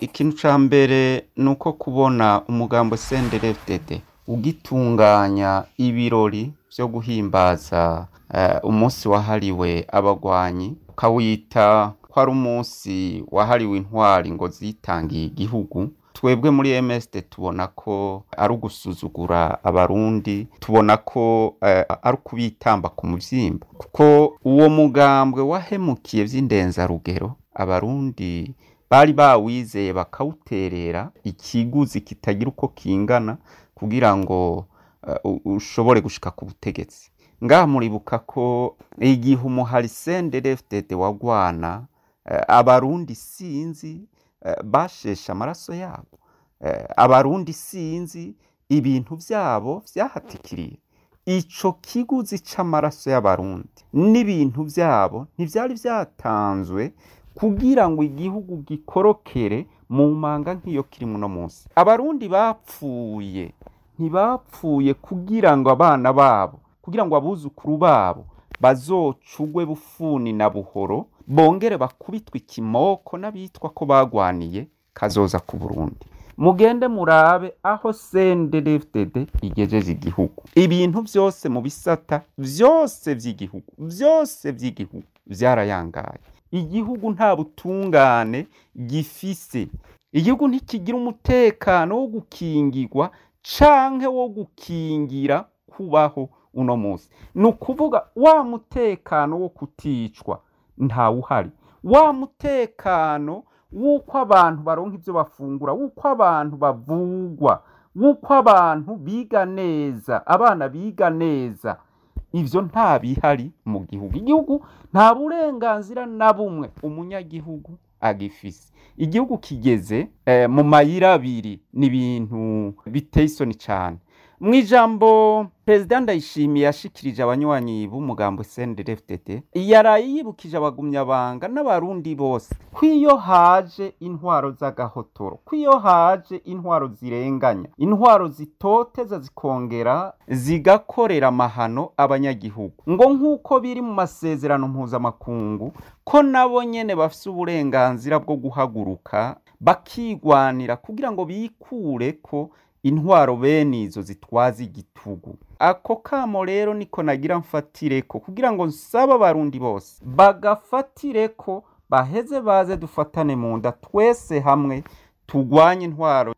Ikintu ca mbere ni uko kubona umugambo CNDD-FDD ugitunganya ibirori vyo guhimbaza umunsi wahariwe abagwanyi, ukawita ko ari umunsi wahariwe intwari ngo zitangiye igihugu. Twebwe muri MSD tubona ko ari ugusuzugura Abarundi, tubona ko ari ukubitamba ku muvyimba, kuko uwo mugambwe wahemukiye vy'indenzarugero Abarundi bari bawizeye bakawuterera ikiguzi kitagira uko kingana kugira ngo ushobore gushika ku butegetsi. Ngaha muribuka ko igihe umuhari CNDD-FDD wagwana, Abarundi sinzi basheshe amaraso yabo, Abarundi sinzi ibintu vyabo vyahatikiriye. Ico kiguzi c'amaraso y'Abarundi n'ibintu vyabo ntivyari vyatanzwe kugira ngo igihugu gikorokere mu manga nk'iyo kiri muno munsi. Abarundi bapfuye ntibapfuye kugira ngo abana babo, kugira ngo abuzukuru babo bazocugwe bufuni na buhoro, bongere bakubitwe ikimoko n'abitwa ko bagwaniye kazoza ku Burundi. Mugende murabe aho CNDD-FDD igejeje igihugu. Ibintu vyose mu bisata vyose vy'igihugu, vyose vy'igihugu vyarayangaye. Igihugu nta butungane gifise. Igihugu ntikigira umutekano wo gukingirwa canke wo gukingira kubaho uno munsi. Ni ukuvuga wa mutekano wo kuticwa ntawuhari, wa mutekano w'uko abantu baronka ivyo bafungura, w'uko abantu bavugwa, w'uko abantu biga neza, abana biga neza, ivyo nta bihari mu gihugu. Igihugu nta burenganzira na bumwe umunyagihugu agifise. Igihugu kigeze mu mayira abiri, ni ibintu biteye isoni cane. Mw'ijambo Perezida Ndayishimiye yashikirije abanywanyi b'umugambo CNDD-FDD, yaraye yibukije abagumyabanga n'Abarundi bose ko iyo haje intwaro z'agahotoro, ko iyo haje intwaro zirenganya, intwaro zitoteza zikongera zigakorera amahano abanyagihugu, ngo nk'uko biri mu masezerano mpuzamakungu, ko nabo nyene bafise uburenganzira bwo guhaguruka bakigwanira kugira ngo bikureko intwaro bene izo zitwaza igitugu. Ako kamo rero niko nagira mfatireko kugira ngo nsabe Abarundi bose bagafatireko, baheze baze dufatane mu nda twese hamwe tugwanye intwaro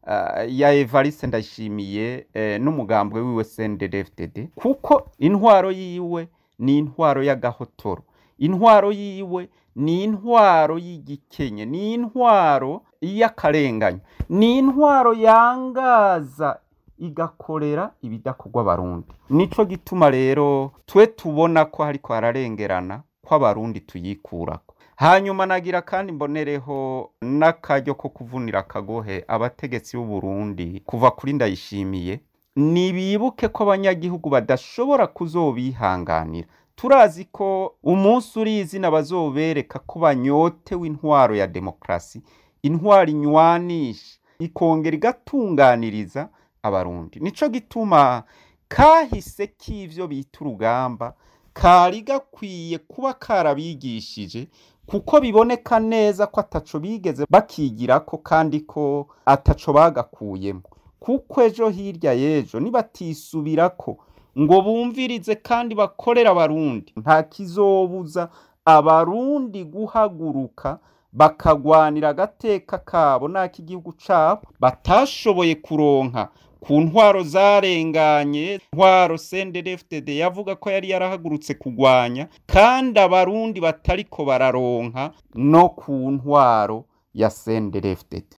ya Evariste Ndayishimiye n'umugambwe wiwe CNDD-FDD, kuko intwaro yiwe ni intwaro y'agahotoro, intwaro yiwe ni intwaro y'igikenye, ni intwaro y'akarenganyo, ni intwaro yangaza igakorera ibidakorwa Abarundi. Nico gituma rero twe tubona ko hariko hararengerana ko Abarundi tuyikurako. Hanyuma nagira kandi mbonereho n'akaryo ko kuvunira akagohe abategetsi b'u Burundi kuva kuri Ndayishimiye, nibibuke ko abanyagihugu badashobora kuzobihanganira. Turazi ko umunsi uri izina bazobereka ko banyotewe intwaro ya demokrasi, intwaro inywanisha ikongera igatunganiriza Abarundi. Nico gituma kahise k'ivyo bita urugamba kari gakwiye kuba karabigishije, kuko biboneka neza ko ataco bigeze bakigirako kandi ko ataco bagakuyemo. Kuko ejo hirya y'ejo nibatisubirako ngo bumvirize kandi bakorera Abarundi, nta kizobuza Abarundi guhaguruka bakagwanira agateka kabo n'ak'igihugu cabo batashoboye kuronka ku ntwaro zarenganye, ntwaro CNDD-FDD yavuga ko yari yarahagurutse kugwanya, kandi Abarundi batariko bararonka no ku ntwaro ya CNDD-FDD.